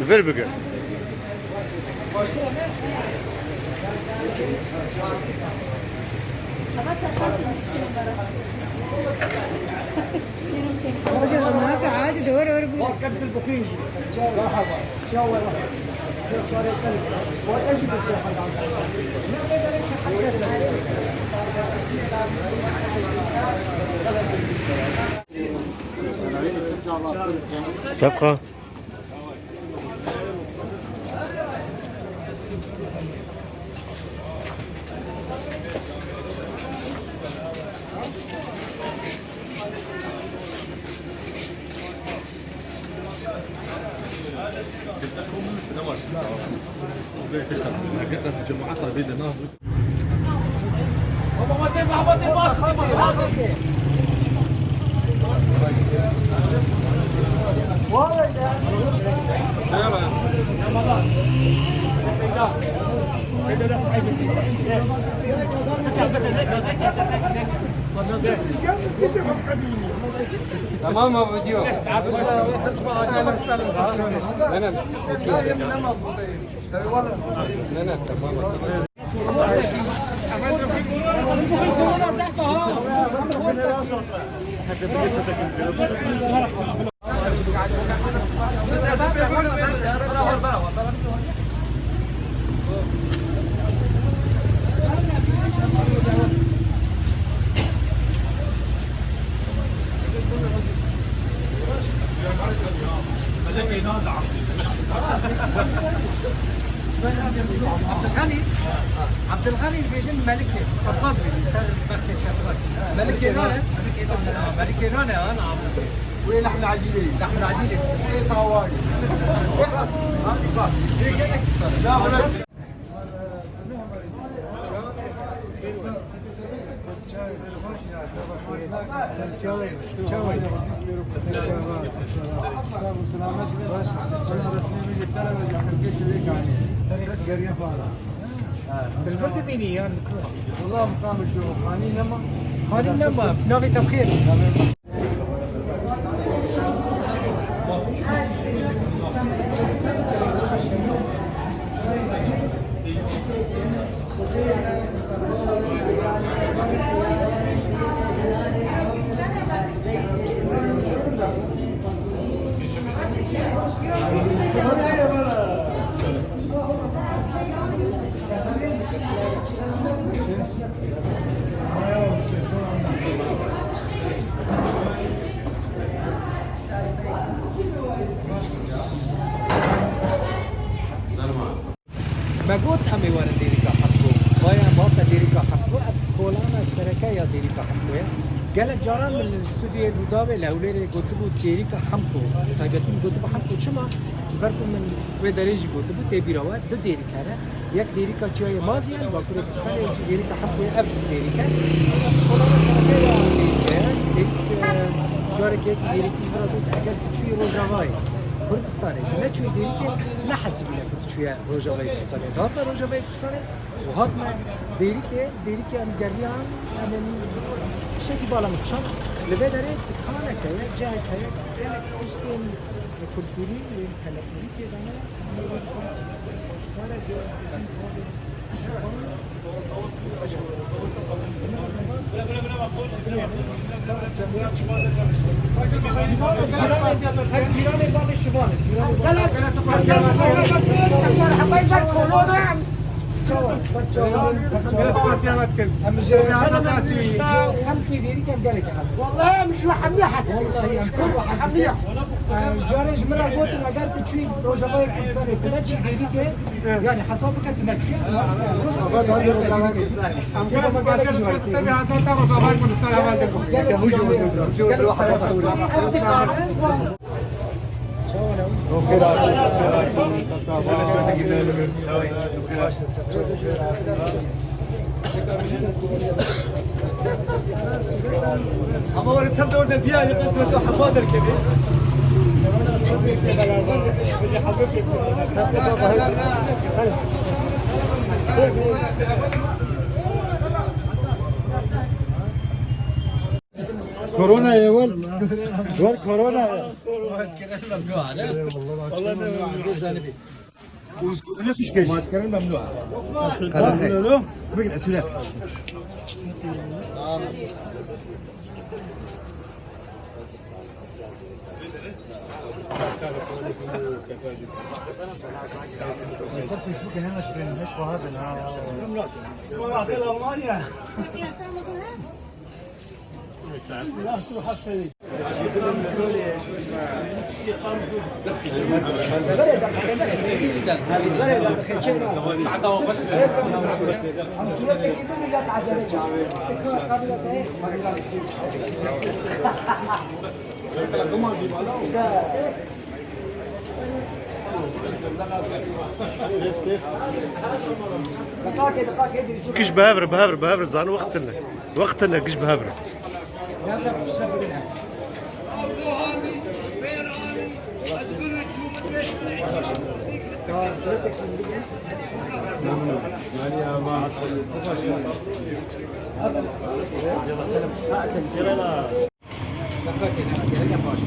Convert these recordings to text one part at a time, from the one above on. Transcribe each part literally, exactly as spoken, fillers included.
Vir bigir. Hocam, bunlar da hadi doğru doğru bu. Şefqa. Tamam abi, video. Benim. Benim, tamam. Abdulganî, Abdulganî dibêjin Melikê, Sefra dibêjin, ser bextê Sefra. Melikê nane, Melikê nane, ha, na Abdulganî. Wê lehm ecîlê. Lehm ecîlê. Ê tawayî. Ê bak, ha, bak. Ê gelek ister. Ya, burası. Dilbir dimînî yan. Wala mixam şu xanî nema. Xanî nema. Navê te bi xêr. Me got em ê werin Dêrika Hemko. Vaya em hate Dêrika Hemko, ev kolana sereke ya Dêrika Hemko ye. Gelek caran min li stûdyoyê Rûdawê li Hewlêrê gotibû Dêrika Hemko. Taybetî min gotibû Hemko çima? Ji ber ku min wê derê jî gotibû, tê bîra we du Dêrik hene. Yek Dêrika Çiyayê Mazî ye, li Bakurê Kurdistanê, yek jî Dêrika Hemko ye, ev Dêrik e. Kolana sereke ya Dêrikê ye. Dêrik, e, carekê yekî Dêrikî ji min re got, eger tu çûyî Rojavayê Kurdistanê, tu neçûyî Dêrikê, nehesibîne ku tu çûye Rojavayê Kurdistanê. Ez hatime Rojavayê Kurdistanê û hatime Dêrikê, Dêrikê em geriyan, em ên tiştekî bala min kişand. Li vê derê dikaneke ye, ciheke ye, gelek tiştên kulturî yên telefonî tê de ne. Cîranê bavê Şivan e. Cîranê bavê Şivan e. Gelek spasiya me dikin. Spasiya me dikin. Em ji xelkê Dêrikê em gelekî hez dikin. Wallahî em ji we hemî hez dikin. Wallahî em ji we hez dikin. Hemî. Em carê ji min re gotin, eger tu çûyî Rojavayê Kurdistanê, tu neçî Dêrikê, yanî hesab bike tu neçûye. Em gelek spasiya ji Kurdistanê hate ta Rojavayê Kurdistanê heval dikin. Gelek spasiya. Ama orada tam da orada bir aylık bir süre hava derkedi. Korona ye, wel. Wel korona ye. Maskara memnû. Bigre, süre. Mesela Facebook'ta ne neşredin? Hiç bahar ben ha. Almanya. Giş bi hev re, bi hev re, bi hev re zan, wext tune. Wext tune, giş bi hev re. Dikkat edin, gelin baş.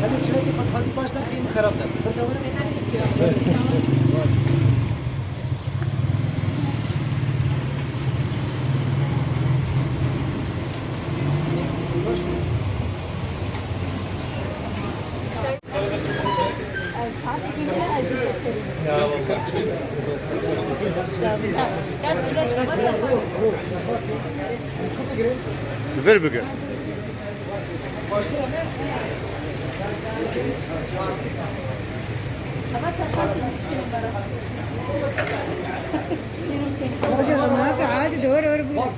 Hadi sürekli fantezi başlar ki mi xerab der. Vir bigir. Hocam, ne yapıyor? Hadi doğru, doğru, buyurun.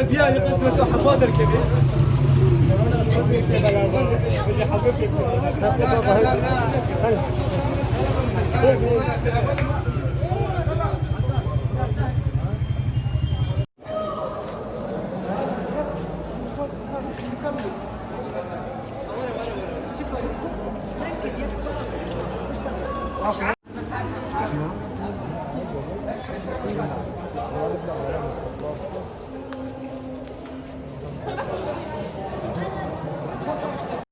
Biya li qismet û heba derkevê.